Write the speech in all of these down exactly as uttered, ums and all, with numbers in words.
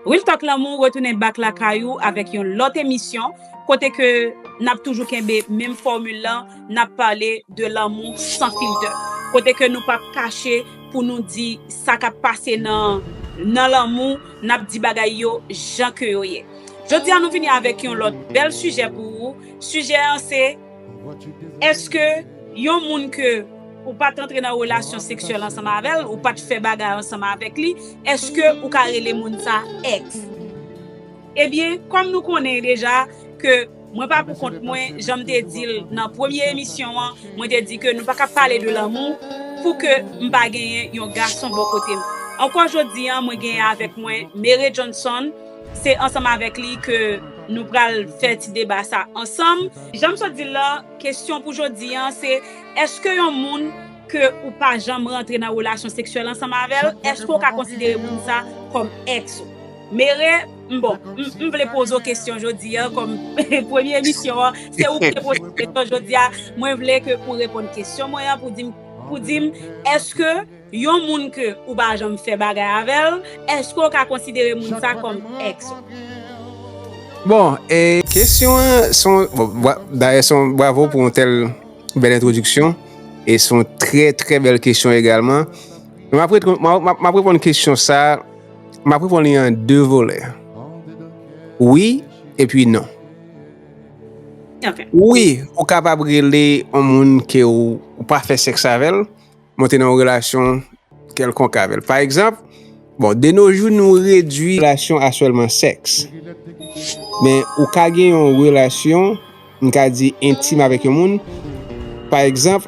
Real Talk Lanmou retounen back lakay ou avèk yon lòt emisyon kote ke n ap toujou kenbe menm fòmil lan, n ap pale de lanmou san filtè. Kote ke nou p ap kache pou nou di sa k ap pase nan, nan lanmou, n ap di bagay yo jan ke yo ye. Jodi a nou vini avèk yon lòt bèl sijè pou ou. Sijè an se, èske yon moun ke ou pa t antre nan relasyon seksyèl ansanm avè l, ou pa t fè bagay ansanm avèk li, èske ou ka rele moun sa èks? Ebyen, kòm nou konnen deja ke mwen pa pou kont mwen, jan m te di l nan premye emisyon an, mwen te di ke nou pa ka pale de lanmou pou ke m pa genyen yon gason bò kote m. Ankò jodi a, mwen genyen avèk mwen Mere Johnson. Se ansanm avèk li ke nou pral fè ti deba sa ansanm. Jan m sot di l lan, kesyon pou jodi a, se èske yon moun ke ou pa janm rantre nan relasyon seksyèl ansanm avè l, èske w ka konsidere moun sa kòm èks ou? Mere, m, bon, m, m vle poze w kesyon jodi a, kòm premye emisyon an, se ou ki te poze kesyon jodi a, mwen vle ke ou reponn kesyon mwen an pou di m, pou di m, èske yon moun ke ou pa janm fè bagay avè l, èske w ka konsidere moun sa kòm èks ou? Bon, e kesyon an, se yon, bon, bra- dayè, se yon bravo pou yon tèl bèl entwodiksyon. E se yon trè, trè bèl kesyon egalman. Men m ap reponn, m ap, m ap, m ap reponn kesyon sa a, m ap reponn li an de volè. Wi, epi non. Ok. Wi, ou kapab rele yon moun ke ou, ou pa fè sèks avè l, monte nan yon relasyon kèlkonk avè l. Pa egzanp, bon, de nos jours, nou redwi relasyon a sèlman sèks. Men ou ka gen yon relasyon, m ka di entim avèk yon moun. Pa egzanp,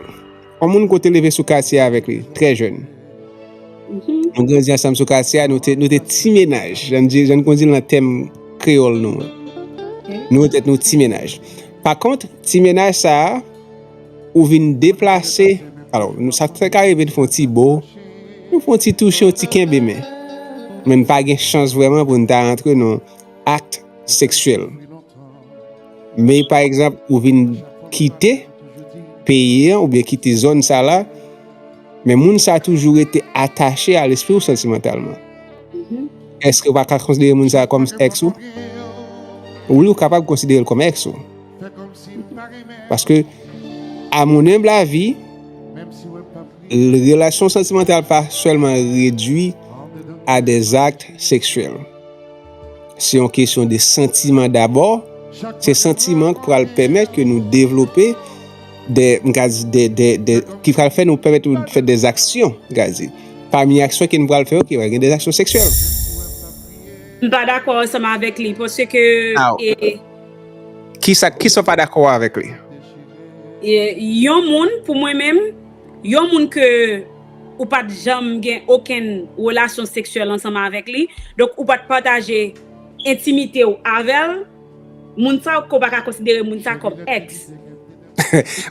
yon moun ke w te leve sou katye a avèk li, trè jèn. Nou grandi ansanm sou katye a, nou te, nou te ti mennaj. Jan n di, jan n konn di l nan tèm kreyòl nou an. Nou tèt nou ti mennaj. Pa kont, ti mennaj sa a, ou vin deplase. Alò, nou, sa, sa ka rive n fè yon ti bo, nou fè yon ti touche, yon ti kenbe men. Men n pa gen chans vrèman pou n ta rantre nan akt seksyèl. Men pa egzanp, ou vin kite peyi an oubyen kite zòn sa la, men moun sa toujou rete atache a lespri w santimantalman. Èske w pa ka konsidere moun sa kòm èks ou? Wi, ou kapab konsidere l kòm èks ou. Paske, à mon humble avis, relasyon santimantal pa sèlman redwi a des actes sexuels. Se yon kesyon de santiman dabò. Se santiman ki pral pèmèt ke nou devlope de, m ka di, de, de, de, ki pral fè nou pèmèt nou fè des actions, m ka di. Pami aksyon ke nou pral fè yo, ki pral gen des actions sexuelles. M pa dakò ansanm avèk li, paske Aw. e, Kisa, kisa w pa dakò avèk li? e, yon moun, pou mwen menm, yon moun ke ou pa t janm gen okenn relasyon seksyèl ansanm avèk li, donk ou pa t pataje entimite w avè l, moun sa ke w pa ka konsidere moun sa kòm èks.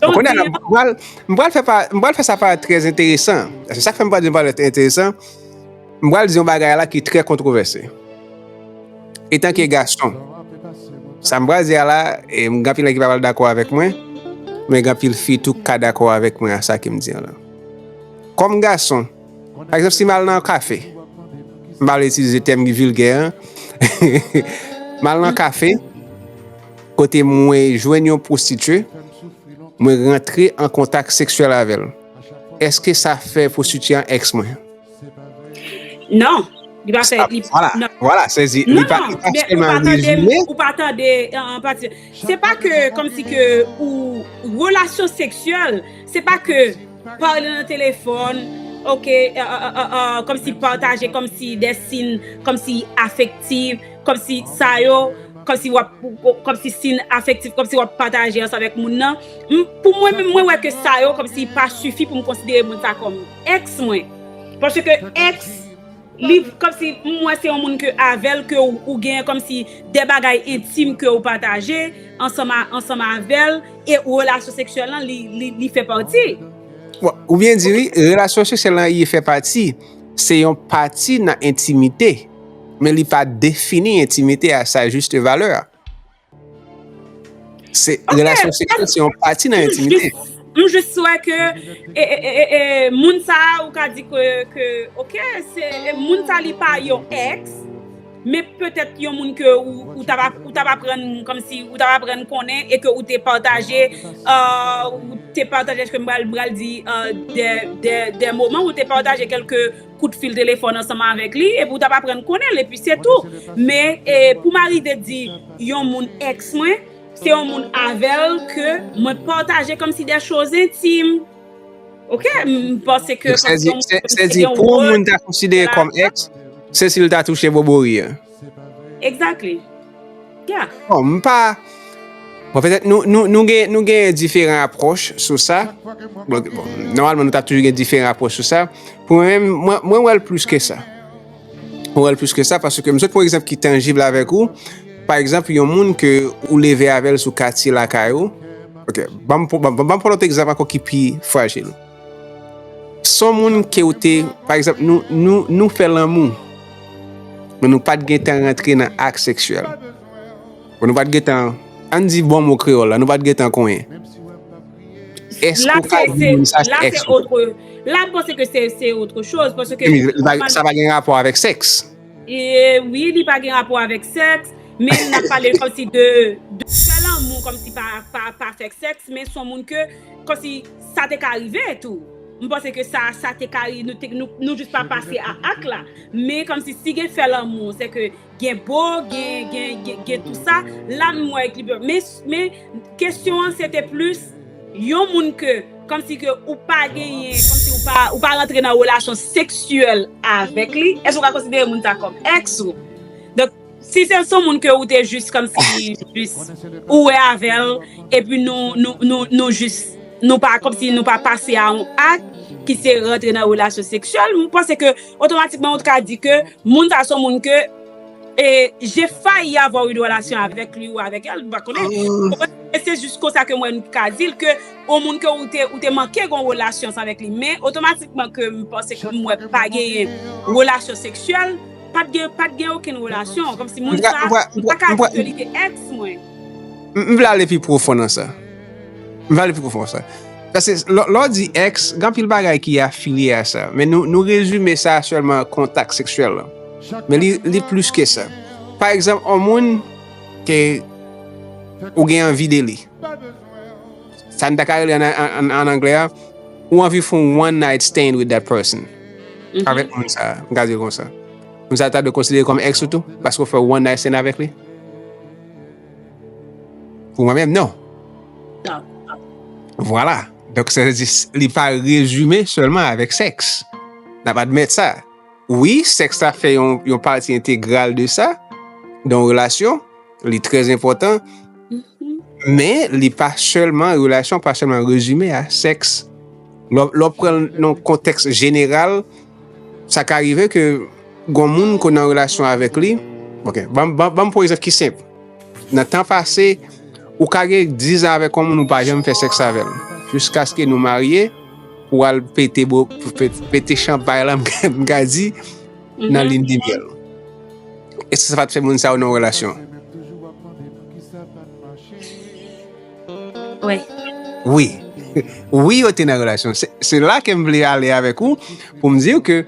Bon, kounye a la, m pral, m pral fè pa, m pral fè sa parèt trè enteresan. Se sa k fè m pral di m parèt enteresan. M pral di yon bagay la ki trè kontwovèse. Etanke gason, sa m pral di a la, e m gen anpil nèg ki pa pral dakò avèk mwen, men gen anpil fi tou k ka dakò avèk mwen a sa ke m di an la. Kòm gason, pa egzanp, si m al nan kafe, m pa vle itilize tèm ki vilgè an, m al nan kafe, kote mwen jwenn yon pwostitye, mwen rantre an kontak seksyèl avè l. Èske sa fè pwostitye an èks mwen? Non, li pa fè, li, Vwala, non. Vwala, sezi, Non, li pa, non, li pa men ou sèlman pa tande, rezime. Ou pa tande, an, an pati. Se pa ke, kòmsi ke, ou, relasyon seksyèl, se pa ke pale nan telefòn, ok, an, an, an, an, an, kòmsi pataje, kòmsi de sin, kòmsi afektif, kòmsi sa yo, kòmsi w ap, kòmsi sin afektif, kòmsi w ap pataje ansanm avèk moun nan. M, pou mwen menm, mwen wè ke sa yo, kòmsi pa sifi pou m konsidere moun sa kòm èks mwen. Paske èks, li, kòmsi m wè se yon moun ke avè l ke ou, ou gen kòmsi de bagay entim ke ou pataje ansanm a, ansanm avè l, e relasyon seksyèl lan, li, li, li fè pati. Bon, ou byen di wi, relasyon seksyèl lan, li fè pati, se yon pati nan entimite, men li pa defini entimite a sa juste valeur. Se, Ok, relasyon seksyèl se yon pati nan m entimite. Jis, m jis wè ke e, e, e, e, e, moun sa a, ou ka di ke, ke ok, se, e, moun sa li pa yon èks, Men petèt yon moun ke ou, ou t ap, ou t ap aprann, kòmsi ou t ap aprann konnen e ke ou te pataje, euh, ou te pataje, èske m pral, m pral di, euh, de, de, de moman, ou te pataje kèlke kout fil telefòn ansanm avèk li, epi ou t ap aprann konnen l, epi se tou. Men, e, pou m arive di yon moun èks mwen, se yon moun avè l ke mwen pataje kòmsi de choz entim. Ok, m panse ke... Sèdi, sèdi pou yon moun ta konsidere kòm èks, se si l ta touche bobori a. Exactly. Yeah. Bon, m pa... Bon, petèt nou, nou, nou gen, nou gen diferan apwòch sou sa. Bon, bon, nòmalman, nou ta toujou gen diferan apwòch sou sa. Pou mwen menm, mwen, mwen wè l plis ke sa. Mwen wè l plis ke sa, paske m sot pran egzanp ki tanjib avèk ou. Pa egzanp, yon moun ke ou leve avè l sou katye lakay ou. Ok, ban m pran, ban m, ban m pran lòt egzanp ankò ki pi frajil. Se yon moun ke ou te, pa egzanp, nou, nou, nou fè lanmou, men nou pa t gentan rantre nan ak seksyèl. Bon, nou pa t gentan, ann di bon mo kreyòl la, nou pa t gentan konyen. Èske ou ka di moun sa se èks ou? La, m panse ke se, se otre choz, paske... Sa pa gen rapò avèk sèks. E, wi, li pa gen rapò avèk sèks, men n ap pale kòmsi de, de fè lanmou, kòmsi pa, pa, pa fè sèks, men se yon moun ke, kòmsi sa te ka rive tou. M panse ke sa, sa te ka ri-, nou te, nou, nou jis pa pase a ak la. Men kòmsi si gen fè lanmou, se ke gen bo, gen, gen, gen, gen tou sa, la m wè ekilib yo. Men, men kesyon an, se te plis yon moun ke, kòmsi ke ou pa genyen, kòmsi ou pa, ou pa rantre nan relasyon seksyèl avèk li, èske ou ka konsidere moun sa kòm èks ou? Donk, si se yon moun ke ou te jis kòmsi, jis, ou wè avè l, epi nou, nou, nou, nou jis, nou pa, kòmsi nou pa pase a yon ak, ki se rantre nan relasyon seksyèl, m panse ke otomatikman ou ka di ke moun sa se yon moun ke, e, j'ai failli avoir une relation avec lui ou avec elle, m pa konnen. E se jis konsa ke mwen ka di l ke yon moun ke ou te, ou te manke gen yon relasyon avèk li. Men otomatikman ke m panse ke m wè pa genyen relasyon seksyèl, pa t gen, pa t gen okenn relasyon. Kòmsi moun sa, m pa ka di ke li te èks mwen. M, m vle ale pi pwofon nan sa. M vle ale pi pwofon nan sa. Paske lè, lè w di èks, gen anpil bagay ki afilye a sa. Men nou, nou rezime sa sèlman kontak seksyèl la. Men li, li plis ke sa. Pa egzanp, yon moun ke ou gen anvi de li. Sa n ta ka rele an, an, an, an anglè a, ou anvi fè yon one night stand with that person. Avèk moun sa, m ka di l konsa. Moun sa ta dwe konsidere kòm èks ou tou, paske w fè one night stand avèk li? Pou mwen menm, non. Non. Vwala. Donk, sa vle di, li pa rezime sèlman avèk sèks. N ap admèt sa. Wi, sèks la fè yon, yon pati entegral de sa, de yon relasyon, li trè enpòtan, men li pa sèlman, relasyon pa sèlman rezime a sèks. Lè w, lè w pran l nan yon kontèks jeneral, sa ka rive ke gen yon moun ke w nan relasyon avèk li, ok, ban, ban, ban m pran yon egzanp ki senp. Nan tan pase, ou ka gen dizan avèk yon moun ou pa janm fè sèks avè l. Jiskaske nou marye, ou al pete bo-, pe-, pete chanpay la, m ka, m ka di, nan lin de myèl. Èske sa pa t fè moun sa yo nan yon relasyon? Wi. Wi. Wi, yo te nan relasyon. Se, se la ke m vle ale avèk ou, pou m di w ke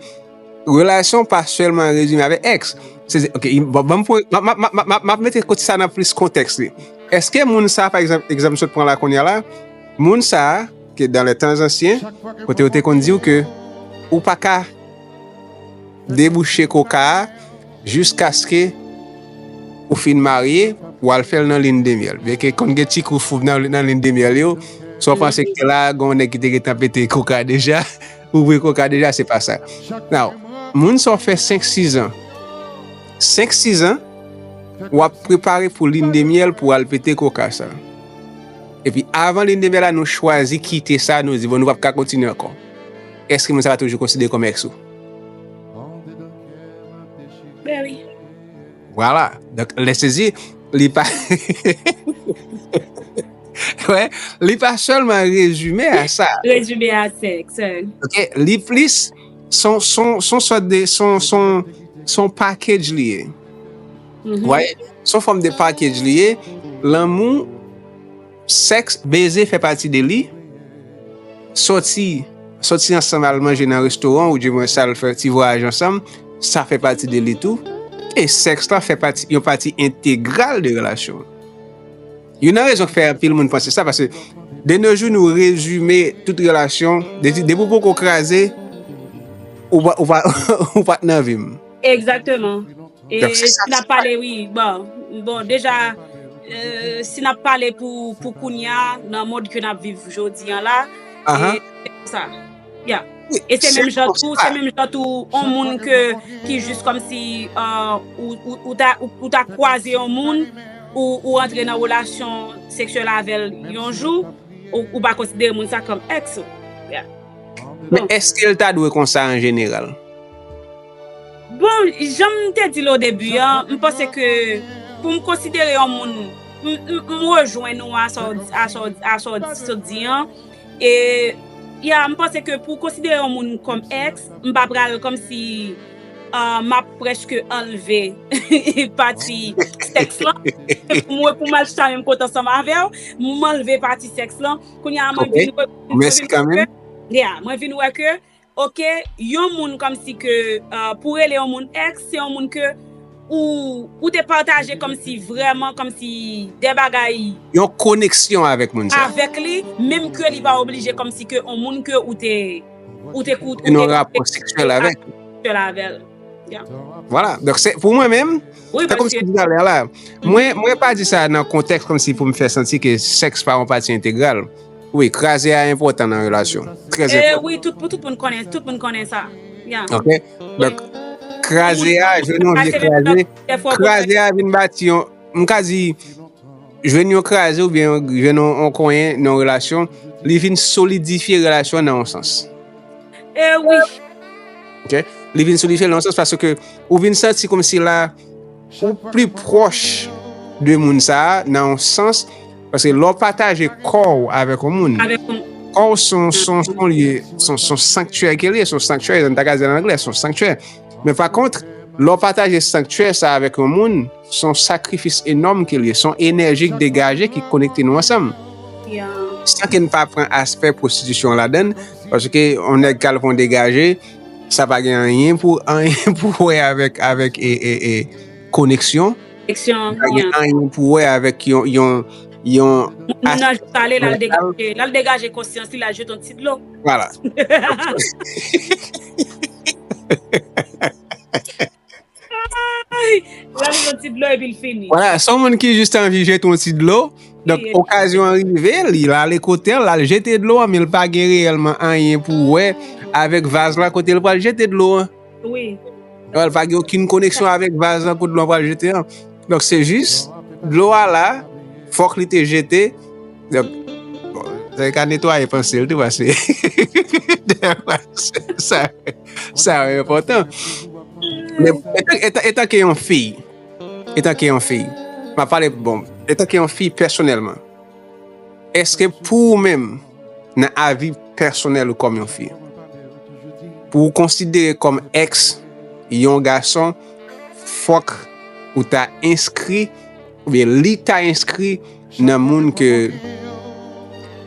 relasyon pa sèlman rezime avèk èks. Se, se, ok, bon, bon, pou, m ap, m ap, m ap, m ap, m ap mete kot sa nan plis kontèks li. Èske moun sa, pa egzanp, egzanp m sot pran la kounye a la, moun sa, ke dans les temps anciens, kote yo te konn di w ke ou pa ka debouche koka a jiskaske ou fin marye, w al fè l nan lin de myèl. Byenke konn gen ti kou foub nan, nan lin de myèl yo, sa w panse ke la, gen yon nèg ki te gentan pete koka deja, ou bwè koka deja, se pa sa. Now, moun sa w fè senk, sis an. Senk, sis an, w ap prepare pou lin de myèl pou w al pete koka sa. Epi avan lin de myèl la, nou chwazi kite sa, nou di, bon, nou p ap ka kontinye ankò. Èske moun sa va toujou konsidere kòm èks ou? Ben wi. Vwala. Donk, lè sezi, li pa, wè, li pa sèlman rezime a sa. Rezime a sèks, wi. Ok, li plis, son, son, son sòt de, son, son, son package li ye. Wè, son fòm de package li ye. Lanmou, sèks, beze fè pati de li. Sòti, sòti ansanm al manje nan restoran, oudimwen sa l fè ti vwayaj ansanm, sa fè pati de li tou. E sèks la fè pati, yon pati entegral de relasyon. Youn nan rezon k fè anpil moun panse sa, paske de nos jours nou rezime tout relasyon, depi, depi w poko kraze, ou pa, ou pa, ou pa t nan vi m. Egzakteman. E si n ap pale, wi, bon, bon, deja, euh, si n ap pale pou, pou kounya, nan mond ke n ap viv jodi an la, e se sa. Yeah. E se menm jan tou, se menm jan tou, yon moun ke, ki jis kòmsi, euh, ou, ou, ou ta, ou, ou ta kwaze yon moun, ou, ou antre nan relasyon seksyèl avè l yon jou, ou, ou pa konsidere moun sa kòm ex ou. Yeah. Men èske l ta dwe konsa an jeneral? Bon, jan m te di l o debi an, m panse ke pou m konsidere yon moun, m, m, m rejwenn ou a sa w, a sa w, a sa w sot di an. E, ya, m panse ke pou konsidere yon moun kòm ex, m pa pral kòmsi, ah, m ap prèske anlve pati sèks lan. Se pou mwen, pou m al chita menm kote ansanm avè w, m anlve pati sèks lan. Kounye a, mwen vin wè, mwen vin wè ke, ya, mwen vin wè ke, oke, yon moun kòmsi ke, ah, pou rele yon moun ex, se yon moun ke ou, ou te pataje kòmsi vrèman, kòmsi de bagay. Yon koneksyon avèk moun sa. Avèk li, menm ke li pa oblije kòmsi ke yon moun ke ou te, ou te, ou te, ou te yon rapò seksyèl avèk. Seksyèl avè l. Yeah. Vwala. Donk, se, pou mwen menm, tankou m te di talè a la, mwen, mwen pa di sa nan kontèks kòmsi pou m fè santi ke sèks pa yon pati entegral. Wi, kraze a enpòtan nan relasyon. Trè enpòtan. Wi, tout, pou tout moun konnen, tout moun konnen sa. Yeah. Oke. Donk, kraze a, jwenn yon vye kraze, kraze a vin bati yon, m ka di, jwenn yon kraze oubyen jwenn yon, yon konyen nan yon relasyon, li vin solidifye relasyon nan yon sans. E wi. Oke? Li vin solidifye nan yon sans paske ou vin santi kòmsi la ou pli pwòch de moun sa a nan yon sans, paske lè w pataje kò w avèk yon moun, kò w se yon, se yon, se yon lye, se yon, se yon sanktyè ke l ye, se yon sanktyè, jan n ta ka di an anglè, se yon sanktyè. Men pa kont, lè w pataje sanktyè sa avèk yon moun, se yon sakrifis enòm ke l ye, se yon enèji k degaje ki konekte nou ansanm. San ke n pa pran aspè pwostitisyon ladan l, paske yon nèg k al fè yon degaje, sa pa gen anyen pou, anyen pou wè avèk, avèk e, e, e, koneksyon. Koneksyon, pa gen anyen pou wè avèk yon, yon, yon. Moun nan jis ale, l al degaje, l al degaje konsyans li, l al jete yon ti dlo. Vwala. Ay, l al jete yon ti dlo epi l fini. Vwala, se yon moun ki jis anvi jete yon ti dlo. Donk, okazyon an rive, li, l ale kote l, l al jete dlo an, men l pa gen reyèlman anyen pou wè avèk vaz la kote l pral jete dlo an. Wi. Li pa gen okenn koneksyon avèk vaz la kote dlo an pral jete an. Donk, se jis, dlo a la, fòk li te jete. Donk, bon, sa ka netwaye panse l tou, paske sa, sa enpòtan. Men, etan, etan, etanke yon fi, etanke yon fi, m ap pale, bon, etanke yon fi pèsonèlman, èske pou ou menm, nan avi pèsonèl ou kòm yon fi, pou ou konsidere kòm ex yon gason, fòk ou ta enskri, oubyen li ta enskri nan moun ke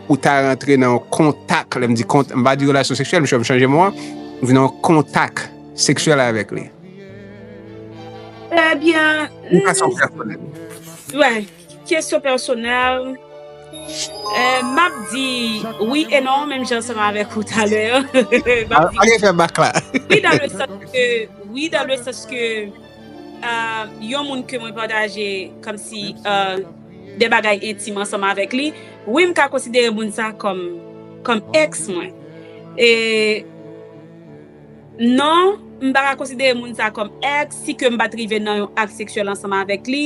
ou ta rantre nan yon kontak, lè m di kont-, m pa di relasyon seksyèl, m chanje mo an, vin nan yon kontak seksyèl avèk li. Ebyen, yon gason pèsonèl. Wi. Kesyon pèsonèl, euh, m ap di wi e non, menm jan ansanm avèk ou talè. M ap di wi, dans le sens que, wi, dans le sens que, euh, yon moun ke mwen pataje kòmsi, euh, de bagay entim ansanm avèk li, wi, m ka konsidere moun sa kòm, kòm ex mwen. E non, m pa ka konsidere moun sa kòm ex si ke m pa t rive nan yon ak seksyèl ansanm avèk li,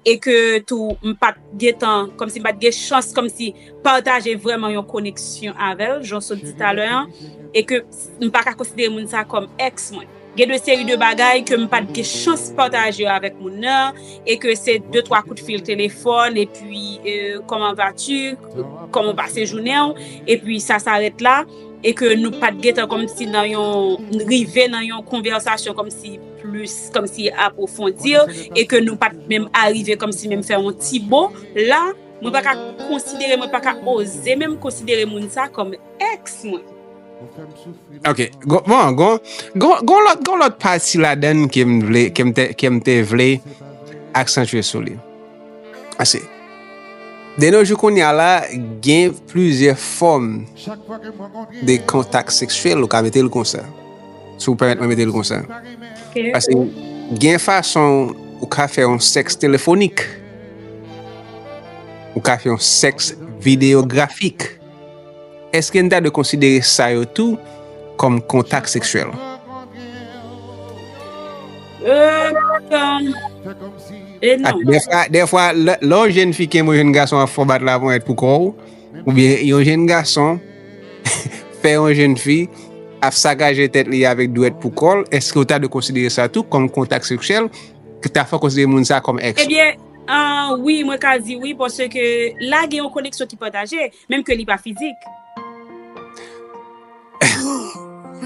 e ke tou m pa t gentan, kòmsi m pa t gen chans kòmsi pataje vrèman yon koneksyon avè l, jan w sot di talè an, e ke m pa ka konsidere moun sa kòm ex mwen. Gen de seri de bagay ke m pa t gen chans pataje yo avèk moun nan, e ke se de twa kout fil telefòn, epi, euh, comment vas-tu, kòman w pase jounen w, epi sa s'arrête là, e ke nou pa t gentan kòmsi nan yon, rive nan yon konvèsasyon kòmsi plis, kòmsi apwofondi, e ke nou pa t menm arive kòmsi menm fè yon ti bo, la, mwen pa ka konsidere, mwen pa ka oze menm konsidere moun sa kòm ex mwen. Ok, gon, bon, gon, gon, gon lòt, gon lòt pati ladan ke m vle, ke m te, ke m te vle aksantye sou li. Ase. De nos jours kounye a la, gen plizyè fòm de kontak seksyèl, ou ka mete l konsa. Si w pèmèt mwen mete l konsa. Ok. Paske gen fason ou ka fè yon sèks telefonik. Ou ka fè yon sèks videografik. Èske n ta dwe konsidere sa yo tou kòm kontak seksyèl? Euh, e non. Dèfwa, dèfwa, lè lè yon jèn fi kenbe yon jèn gason ap fè w bat laponyèt pou kò w, oubyen yon jèn gason fè yon jèn fi ap sakaje tèt li avèk dwèt pou kò l, èske w ta dwe konsidere sa tou kòm kontak seksyèl? Ke ta fè w konsidere moun sa kòm èks? Ebyen, ah, wi, mwen ka di wi, paske la gen yon koneksyon ki pataje, menm ke li pa fizik.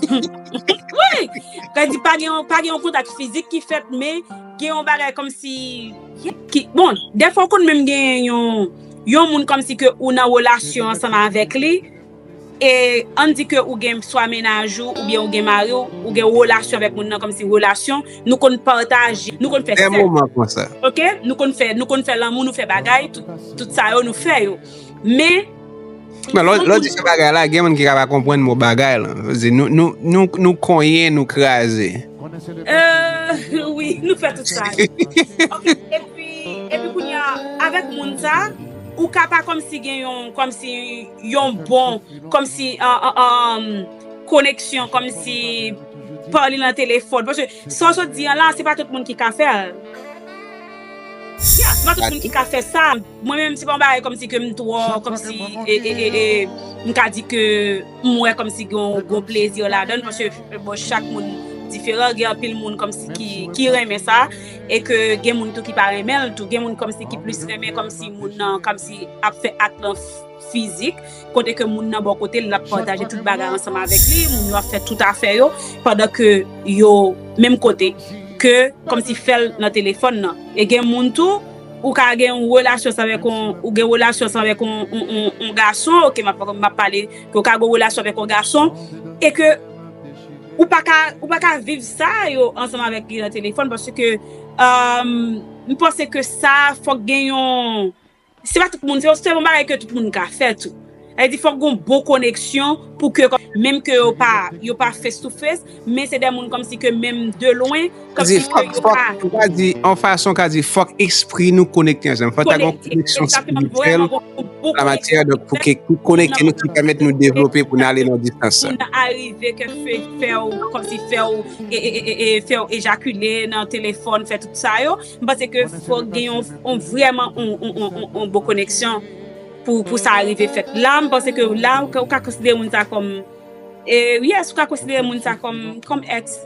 Wi, ka di pa gen yon, pa gen yon kontak fizik ki fèt, men gen yon bagay kòmsi, ki, bon, dèfwa w konn menm gen yon, yon moun kòmsi ke ou nan relasyon ansanm avèk li, e ann di ke ou gen swa mennaj ou, oubyen ou gen mari w, ou gen relasyon avèk moun nan, kòmsi relasyon, nou konn pataje, nou konn fè sèks. Moman konsa. Ok, nou konn fè, nou konn fè lanmou, nou fè bagay, tout, tout sa yo, nou fè yo. Men Men lè lè w di se bagay la, gen moun ki ka pa konprann mo bagay la. Sa vle di nou, nou, nou, nou konyen, nou kraze. Euh, wi, nou fè tout sa. Ok, epi, epi kounye a, avèk moun sa, ou ka pa kòmsi gen yon, kòmsi yon bon, kòmsi, uh, uh, um, koneksyon, kòmsi pale nan telefòn. Paske sa w sot di an la, se pa tout moun ki ka fè l. Yeah, se pa tout moun ki ka fè sa. Mwen menm, se pa yon bagay kòmsi ke m twò, kòmsi, e, e, e, e, m ka di ke m wè kòmsi gen yon gwo plezi ladan l, paske, bon, chak moun diferan, gen anpil moun kòmsi ki, ki renmen sa, e ke gen moun tou ki pa renmen l tou, gen moun kòmsi ki plis renmen kòmsi moun nan, kòmsi ap fè ak lan fizik, kote ke moun nan bò kote l, l ap pataje tout bagay ansanm avèk li, moun yo ap fè tout afè yo, pandan ke yo menm kote, ke kòmsi fè l nan telefòn nan. E gen moun tou, ou ka gen yon relasyon sa avèk yon, ou gen relasyon sa avèk yon, yon, yon, yon gason, ok, m ap, m ap pale, ke ou ka gen yon relasyon avèk yon gason, e ke ou pa ka, ou pa ka viv sa yo ansanm avèk li nan telefòn, paske, um, m panse ke sa, fòk gen yon, se pa tout moun, se, se yon bagay ke tout moun ka fè tou. Sa vle di fòk gen yon bon koneksyon pou ke, menm ke yo pa, yo pa face to face, men se de moun kòmsi ke menm de lwen, kòmsi ke yo pa. Ou ka di, an fason, ou ka di fòk espri nou konekte ansanm. Fòk ta gen yon koneksyon espirityèl an matyè, donk, pou ke, pou konekte nou, ki pèmèt nou devlope pou n ale nan distans sa. Pou n arive ke fè, fè w, kòmsi fè w, e, e, e, e, e, fè w ejakile nan telefòn, fè tout sa yo. M panse ke fòk gen yon, yon vrèman yon, yon, yon, yon, yon bon koneksyon pou, pou sa rive fèt. La, m panse ke la, ou ka, ou ka konsidere moun sa kòm, e, yes, ou ka konsidere moun sa kòm, kòm èks.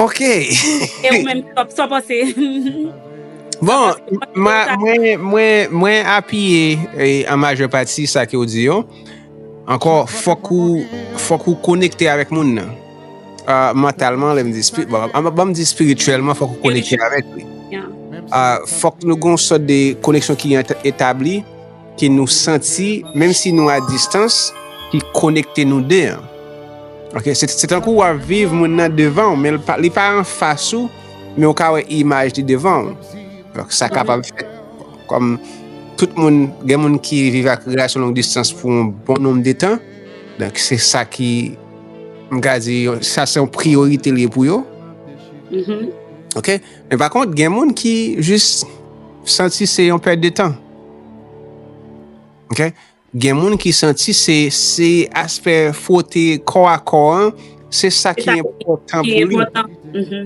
Ok. E ou menm, sa w panse? Bon, mwen, mwen, mwen apiye, e, an majè pati sa ke w di yo. Ankò, fòk ou, fòk ou konekte avèk moun nan. Ah, mantalman, lè m di, bon, ban m di espirityèlman, fòk ou konekte avèk li. Ah, fòk nou gen yon sòt de koneksyon ki etabli, ke nou santi, menm si nou a distans, ki konekte nou de an. Ok, se, se tankou w ap viv moun nan devan w, men li pa, li pa anfas ou, men w ka wè imaj li devan w. Donk, sa kapab fèt. Kòm tout moun, gen moun ki viv ak relasyon long distans pou yon bon nonb de tan. Donk, se sa ki, m ka di, sa se yon priyorite li ye pou yo. Ok? Men pa kont, gen moun ki jis santi se yon pèt de tan. Ok? Gen moun ki santi se, se aspè fwote kò a kò an, se sa ki enpòtan pou li.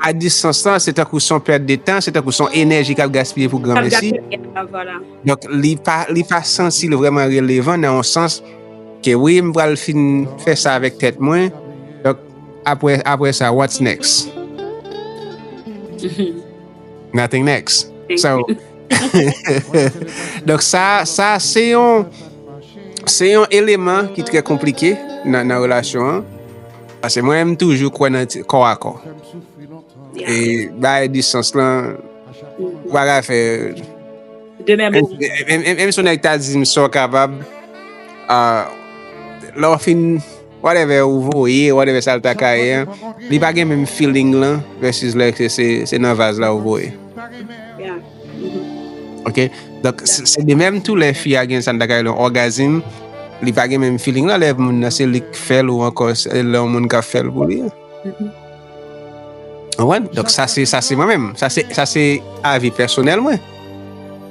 A distans lan, se tankou se yon pèt de tan, se tankou se yon enèji k ap gaspiye pou granmesi. Donk, li pa, li pa santi l vrèman relevan nan yon sans ke wi, m pral fin fè sa avèk tèt mwen. Donk, apre, apre sa, what's next? Nothing next. So, donk sa, sa se yon, se yon eleman ki trè konplike nan, nan relasyon an. Paske mwen, m toujou kwè nan ti, kò a kò. E bay distans lan, ou pa ka fè. Menm, menm, menm, menm si yon nèg ta di m sa w kapab, ah, lè w fin, whatever ou voye, whatever sa l ta ka ye an, li pa gen menm feeling lan versus lè se, se, se nan vaz la ou voye. Yeah. Ok? Donk, se se de menm tou lè fi a gen sa n ta ka rele yon orgasm, li pa gen menm feeling lan lè moun nan se li k fè l ou ankò se lè yon moun k ap fè l pou li. Konprann? Donk, sa se, sa se mwen menm. Sa se, sa se avi pèsonèl mwen.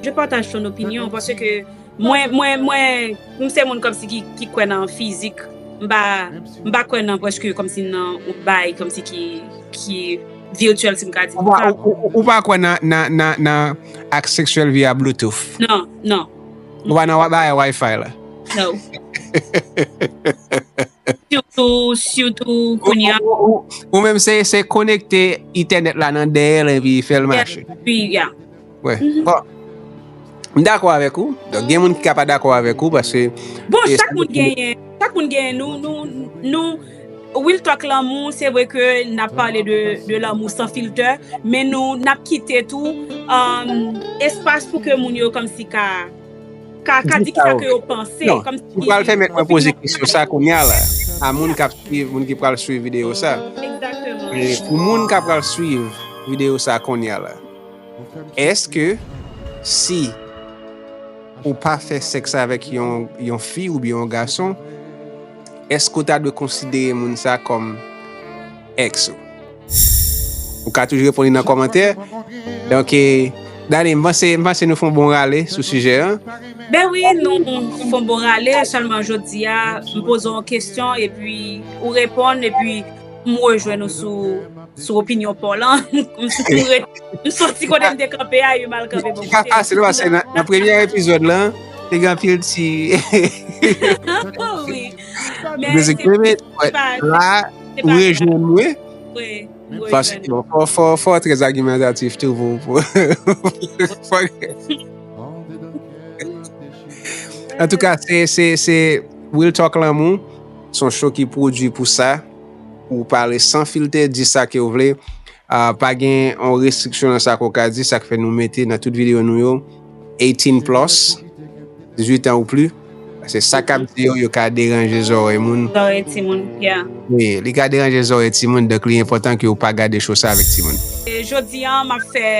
Je partage ton opinion parce que mwen, mwen, mwen, m se moun kòmsi ki, ki kwè nan fizik. M pa, m pa kwè nan prèske kòmsi nan yon bay kòmsi ki, ki virtuel, si m ka di. Ou pa, ou, ou, ou pa kwè nan, nan, nan, nan ak seksyèl via Bluetooth. Non, non. Ou pa nan wa- bagay Wi-Fi la. Non. Sitou, sitou, kounye a. Ou, ou, ou, ou menm se, se konekte Ethernet la nan dèyè l epi fè l mache. Wi, yeah. Wè. Bon. M dakò avèk ou. Donk, gen moun ki ka pa dakò avèk ou paske Bon, chak moun genyen, chak moun genyen, nou, nou, nou, Real Talk Lanmou, se vre ke n ap pale de, de lanmou san filtè, men nou, n ap kite tou um, espas pou ke moun yo kòmsi ka, ka, ka di kisa ke yo panse. Non, ou pral pèmèt mwen poze kesyon sa kounye a la. A moun k ap swiv, moun ki pral swiv videyo sa. Egzakteman. E pou moun k ap pral swiv videyo sa kounye a la, èske si ou pa fè sèks avèk yon, yon fi oubyen yon gason, èske ou ta dwe konsidere moun sa kòm èks ou? Ou ka toujou reponn li nan kòmantè. Donk, eh, Dani, m panse, m panse nou fè yon bon rale sou sijè an. Ben wi, nou fè yon bon rale, sèlman jodi a, m poze yon kesyon, epi ou reponn, epi m rejwenn ou sou, sou opinyon pa w lan. M soti kote m te kanpe a, epi m al kanpe bò kote. Se pa fasil, paske nan, nan premye epizòd lan, te gen anpil ti. Wi. Music Pivot, la, ou rejwenn mwen. Wi. Paske, bon, fò, fò, fò trè agimantatif tou pou, pou, Antouka, se, se, se Real Talk Lanmou. Se yon show ki pwodui pou sa. Ou pale san filtè, di sa ke w vle. Ah, pa gen yon restriksyon nan sa ke w ka di, sa k fè nou mete nan tout videyo nou yo eighteen plus, dizuit an ou pli. Paske sa k ap di yo, yo ka deranje zòrèy moun. Zòrèy timoun, yeah. Wi, li ka deranje zòrèy timoun, donk li enpòtan ke w pa gade show sa avèk timoun. E jodi an, m ap fè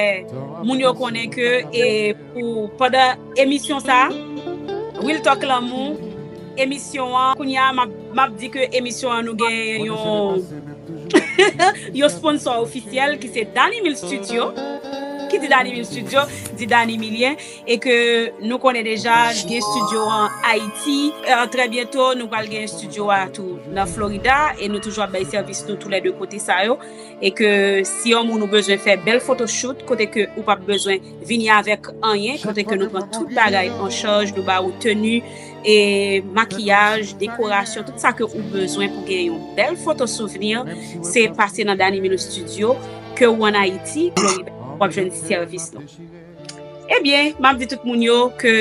moun yo konnen ke e pou pandan emisyon sa, Real Talk Lanmou, emisyon an, kounye a, m ap, m ap di ke emisyon an nou gen yon yon sponsò ofisyèl ki se Dani Mil Studio. Ki di Dani Mil Studio, di Dani Milien. E ke nou konnen deja gen studio an Ayiti. Euh, trè byento, nou pral gen studio a tou nan Florida. E nou toujou ap bay sèvis nou toulède kote sa yo. E ke si yon moun ou bezwen fè bèl photoshoot, kote ke ou p ap bezwen vini avèk anyen, kote ke nou pran tout bagay an chaj, nou ba ou teni, e makiyaj, dekorasyon, tout sa ke ou bezwen pou gen yon bèl foto souvni, se pase nan Dani Milo Studio, ke ou ann Ayiti, Florida, w ap jwenn sèvis nou. Ebyen, m ap di tout moun yo ke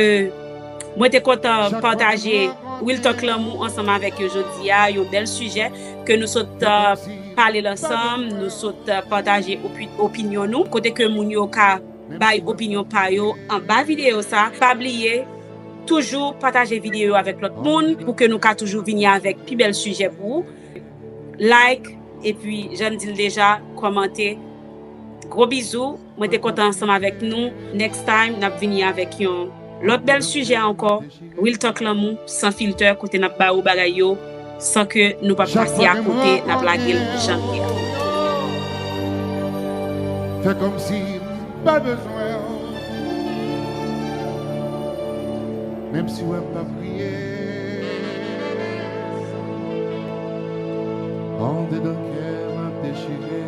mwen te kontan pataje Real Talk Lanmou ansanm avèk yo jodi a, yon bèl sijè ke nou sot, uh, pale l ansanm, nou sot, uh, pataje opi-, opinyon nou, kote ke moun yo ka bay opinyon pa yo anba videyo sa. Pa bliye, toujou pataje videyo avèk lòt moun pou ke nou ka toujou vini avèk pi bèl sijè pou ou. Like, epi jan n di l deja, kòmante. Gwo bizou, mwen te kontan ansanm avèk nou. Next time, n ap vini avèk yon lòt bèl sijè ankò. Real Talk Lanmou, san filtè, kote n ap ba ou bagay yo, san ke nou p ap pase akote, n ap lage l jan l ye a. Fè kòmsi m pa bezwen w. Menm si w wè m p ap kriye. Andedan kè m ap dechire.